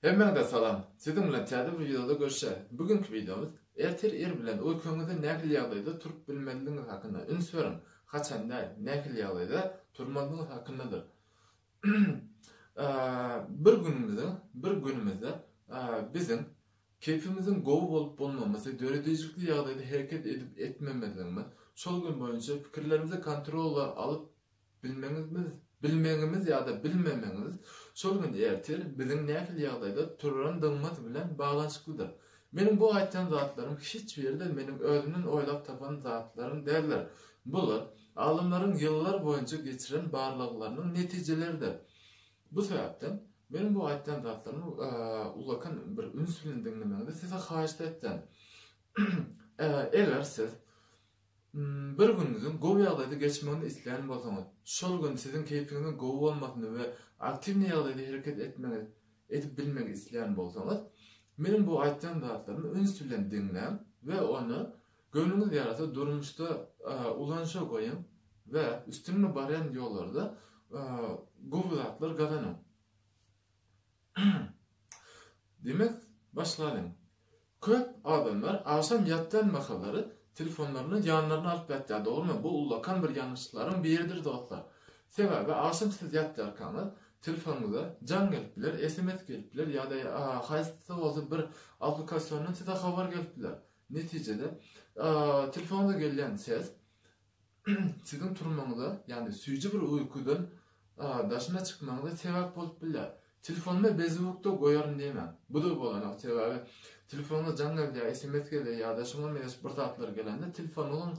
Hemmäňize salam! Siziň bilen täze bir wideoda görüşýäs. Bu günki wideomyz ertir ir bilen uýkyňyzda nähili ýagdaýda turup bilmelidigiňiz hakynda. Üns beriň, haçan däl, nähili ýagdaýda turmalydygyňyz hakyndadyr. Bir günümiziň, bir günümizde biziň keýpimiziň gowy bolup bolmamasy, döredijilikli ýagdaýda hereket edip etmemezligimiz, şol gün boýunça pikirlerimizi kontrola alyp Bilmeňizmiz, bilmegiňiz ýa-da bilmemegiňiz şol gün ertir biziň nähili ýagdaýda turandygymyz bilen baglanyşyklydyr. Meniň bu aýtýan zatlarym hiç biri-de meniň özümden oýlap tapan zatlarym däldir. Bular alymlaryň ýyllar boýunça geçiren barlaglarynyň netijeleridir. Bu sebäpden, meniň bu aýtýan zatlarymy ullakan bir üns bilen diňlemegiňizi size haýyşt etýän. Eger siz Bir günüňiziň gowy ýagdaýda geçmegini isleýän bolsaňyz, şol gün siziň keýpiňiziň gowy bolmasyny we aktiwnyý ýagdaýda hereket etmegi edip bilmegi isleýän bolsaňyz, meniň bu aýtýan zatlarymy üns bilen diňläň we ony göwnüňiz ýarasa durmuşda ulanyşa goýuň we üstünlige barýan ýollarda gowy zatlar gazanyň. Diýmek, başlalyň. Köp adamlar agşam ýatýan mahallary telefonlaryny ýanlaryna alyp ýatýar, dogrymy? Bu ullakan bir ýalňyşlyklaryň biridir dostlar. Sebäbi agşam siz ýatýarkaňyz telefonyňyza jaň gelip biler, sms gelip biler ýa-da haýsy bolsa bir aplikasiondan size habar gelip biler. Netijede telefonyňyza gelýän ses siziň turmagyňyza, ýagny süýji bir uýkudan daşyna çykmagyňyza sebäp bolup bilýär. Telefonymy bezzukda goýaryn diýmäň. Bu-da bolanok, sebäbi telefonyňyza jaň geldi ýa sms geldi ýa-da şuňa meňzeş bir zatlar gelende telefonyňyzyň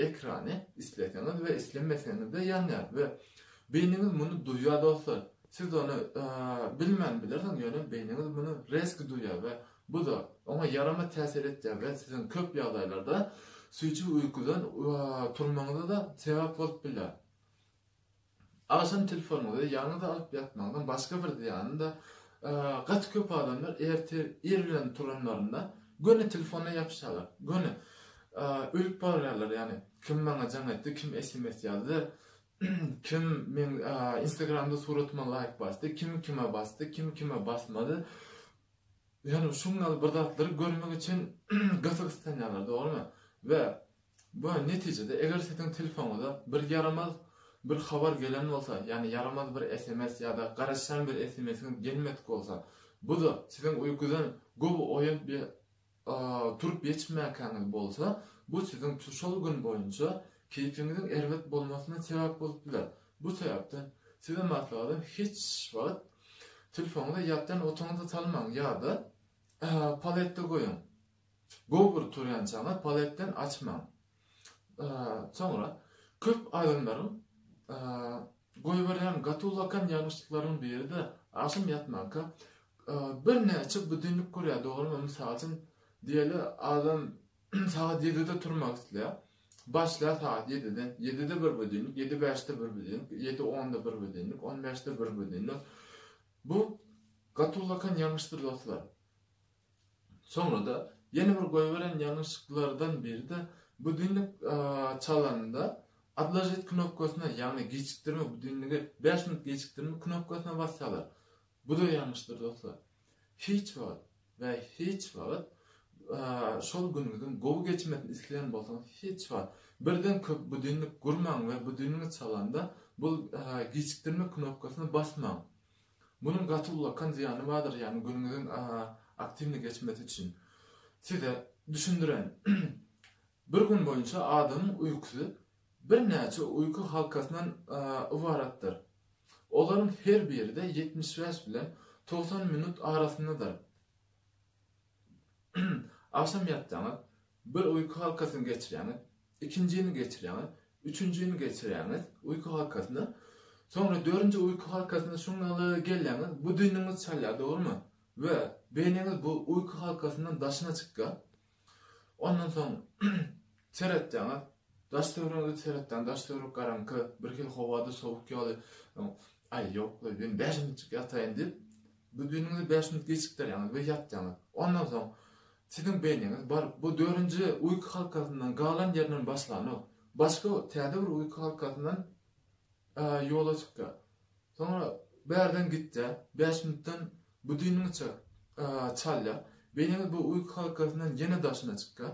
ekrany isleseňiz we islemeseňiz-de ýanýar we beýniňiz muny duýýar dostlar. Siz ony bilmän bilersiňiz, ýöne beýniňiz muny reski duýýar we Bu-da oňa ýaramaz täsir etýär we siziň köp ýagdaýlarda süýji uýkudan turmagyňyza-da sebäp bolup bilýär. Agşam telefonyňyzy ýanyňyza alyp ýatmagyň başga bir zyýany-da, gaty köp adamlar ertir ir bilen turanlarynda göni telefona ýapyşýarlar. Göni ölüp barýarlar, ýagny kim maňa jaň etdi, kim sms ýazdy, kim meň instagramda suratyma laýk basdy, kim kime basdy, kim kime basmady. Ýöne şuň ýaly bir zatlary görmek üçin gaty gyssanýarlar, dogrymy? We bu netijede eger siziň telefonyňyza bir ýaramaz bir habar gelen bolsa, ýagny ýaramaz bir sms ýa-da garaşýan bir sms-iňiz gelmedik bolsa, bu-da siziň uýkudan gowy oýanyp turup ýetişmäkäňiz bolsa, bu siziň şol gün boýunça keýpiňiziň erbet bolmasyna sebäp bolup biler. Bu sebäpden size maslahatym hiç wagt telefonyňyzy ýatýan otagyňyza salmaň ýa-da paletde goýuň. Gowy bir turýançaňyz paletden açmaň. Soňra köp adamlaryň goýberýän gaty ullakan ýalňyşlyklaryň biri-de agşam ýatmanka birnäçe budilnik gurýar dogrymy mysal üçin diýeli adam sagat ýedide turmak isleýär. Başlaýar sagat ýediden. Ýedide bir budilnik, ýedi bäşde bir budilnik, ýedi onda bir budilnik, on bäşde bir budilnik. Bu gaty ullakan ýalňyşdyr dostlar. Soňra-da ýene bir goýberen ýalňyşlyklardan biri-de budilnik çalanda odložit knopkasyna, ýagny gijikdirme budilnigi bäş minut gijikdirme knopkasyna basýarlar. Bu-da ýalňyşdyr dostlar. Hiç wagt we hiç wagt şol günüňiziň gowy geçmesini isleýän bolsaňyz hiç wagt birden köp budilnik gurmaň we budilnigi çalanda bu gijikdirme knopkasyna basmaň. Munuň gaty ullakan zyýany bardyr ýagny günüňiziň aktiwnyý geçmesi üçin. Size düşündireýin. Bir gün boýunça adamyň uýkusy birnäçe uýky halkasyndan ybaratdyr. Olaryň her biri-de 75 bilen 90 minut arasyndadyr. Agşam ýatsaňyz, bir uýky halkasyny geçirýäňiz, ikinjini geçirýäňiz, üçünjini geçirýäňiz uýky halkasyny. Soňra dördünji uýky halkasyna şuňňaly gelýäňiz, budilnigiňiz çalýar, dogrumy? We beýniňiz bu uýky halkasyndan daşyna çykýar. Ondan soň seretýäňiz, daş-töweregiňize seretýäňiz, daş-töwerek garaňky, birhili howada sowuk ýaly. Aý, ýok-la, men bäş minutjyk ýataýyn diýip, budilnigiňizi bäş minut gijikdirýäňiz we ýatýaňyz. Ondan soň siziň beýniňiz baryp bu dördünji uýky halkasyndan galan ýerinden başlanok. Başga täze bir uýky halkasyndan ýola çykýar. Soňra bärden gitýär, bäş minutdan. Budilnigiňiz çalýar. Beýniňiz bu uýky halkasyndan ýene daşyna çykýar.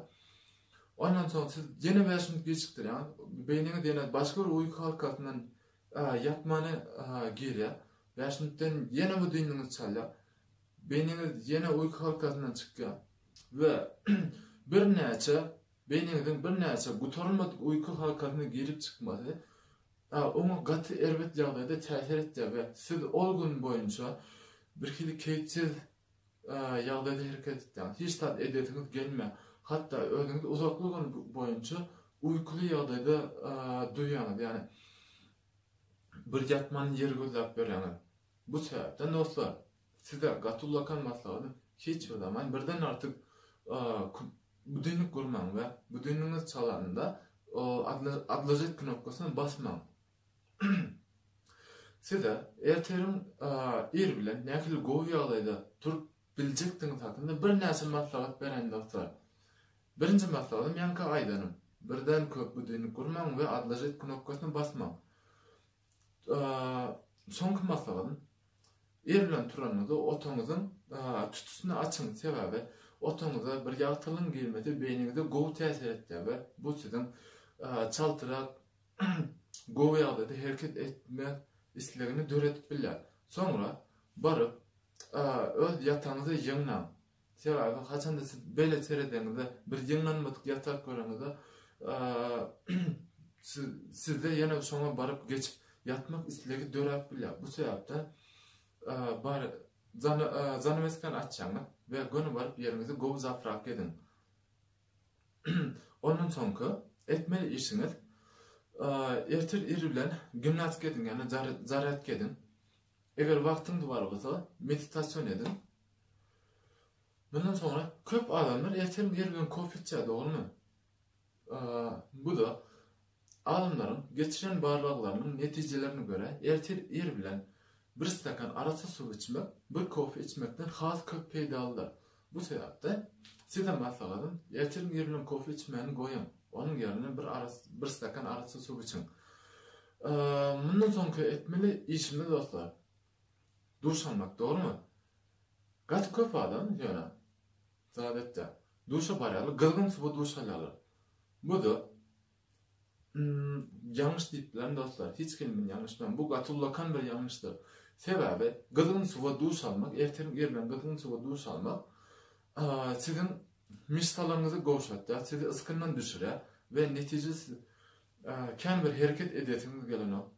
Ondan soň siz ýene 5 minut gijikdirýäňiz. Beýniňiz ýene başga bir uýky halkasyndan ýatmany girýär. 5 minutdan ýene budilnigiňiz çalýar. Beýniňiz ýene uýky halkasyndan çykýar we birnäçe beýniňiziň birnäçe gutarylmadyk uýky halkasyna girip çykmasy oňa gaty erbet ýagdaýda täsir etýär we siz ol gün boýunça birhili keýpsiz ýagdaýda hereket etýäňiz. Hiç zat edesiňiz gelmeýär. Hatda özüňizi uzakly gün boýunça uýkuly ýagdaýda duýýaňyz. Ýagny bir ýatmany ýer gözläp ýörýäňiz. Bu sebäpden dostlar, size gaty ullakan maslahatym, hiç bir zaman birden artyk budilnik gurmaň we budilnigiňiz çalanda odložit knopkasyna basmaň. Size ertiriň ir bilen nähili gowy ýagdaýda turup biljekdigiňiz hakynda birnäçe maslahat bereýin dostlar. Birinji maslahatym ýaňky aýdanym, birden köp budilnik gurmaň we odložit knopkasyna basmaň. Soňky maslahatym, ir bilen turanyňyzda otagyňyzyň tütüsini açyň, sebäbi otagyňyza bir ýagtylygyň girmesi beýniňize gowy täsir etýär we bu siziň çaltrak gowy ýagdaýda hereket etme islegini döredip bilýär. Soňra baryp öz ýatagyňyzy ýygnaň. Sebäbi haçanda siz beýle seredeňizde bir ýygnanmadyk ýatak göreňizde siz sizde ýene şoňa baryp geçip ýatmak islegi döräp bilýär. Bu sebäpden bar zanaweskany açýaňyz we göni baryp ýeriňizi gowy zaprawka ediň. Ondan soňky etmeli işiňiz ertir ir bilen gimnastika ediň, ýagny zarýadka ediň. Eger wagtyňyz bar bolsa meditasion ediň. Mundan soňra köp adamlar ertir ir bilen kofe içýär, dogrumy? Bu-da alymlaryň geçiren barlaglarynyň netijelerine görä, ertir ir bilen bir stakan arassa suw içmek bir kofe içmekden has köp peýdalydyr. Bu sebäpden size maslahatym, ertir ir bilen kofe içmäni goýuň. Onuň ýerine bir bir stakan arassa suw içiň. Mundan soňky etmeli işimiz dostlar, duş almak, dogrumy? Gaty köp adam ýöne zat etýär. Duşa barýarlar, gyzgyn suwa duş alýarlar. Bu-da ýalňyş diýip bilerin dostlar. Hiç kim meni ýalňyşmaň. Bu gaty ullakan bir ýalňyşdyr. Sebäbi gyzgyn suwa duş almak, ertiriň ir bilen gyzgyn suwa duş almak siziň myşsalaryňyzy gowşatýar, sizi ysgyndan düşürýär we netije siz kän bir hereket edesiňiz gelenok.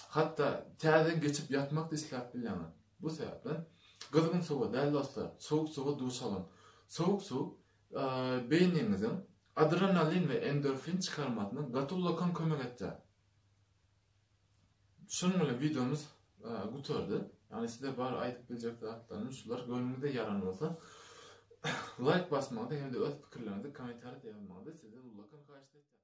Hatda täzeden geçip ýatmak-da isläp bilýäňiz. Bu sebäpden gyzgyn suwa däl dostlar, sowuk suwa duş alyň. Sowuk suw beýniňiziň adrenalin we endorfin çykarmasyna gaty ullakan kömek etýär. Şunuň bilen wideomyz gutardy. Ýagny size bar aýdyp biljek zatlarym şular. Göwnüňize ýaran bolsa laýk basmagyňyzy hem-de öz pikirleriňizi kommentariýada ýazmagyňyzy sizden ullakan haýyşt etýän.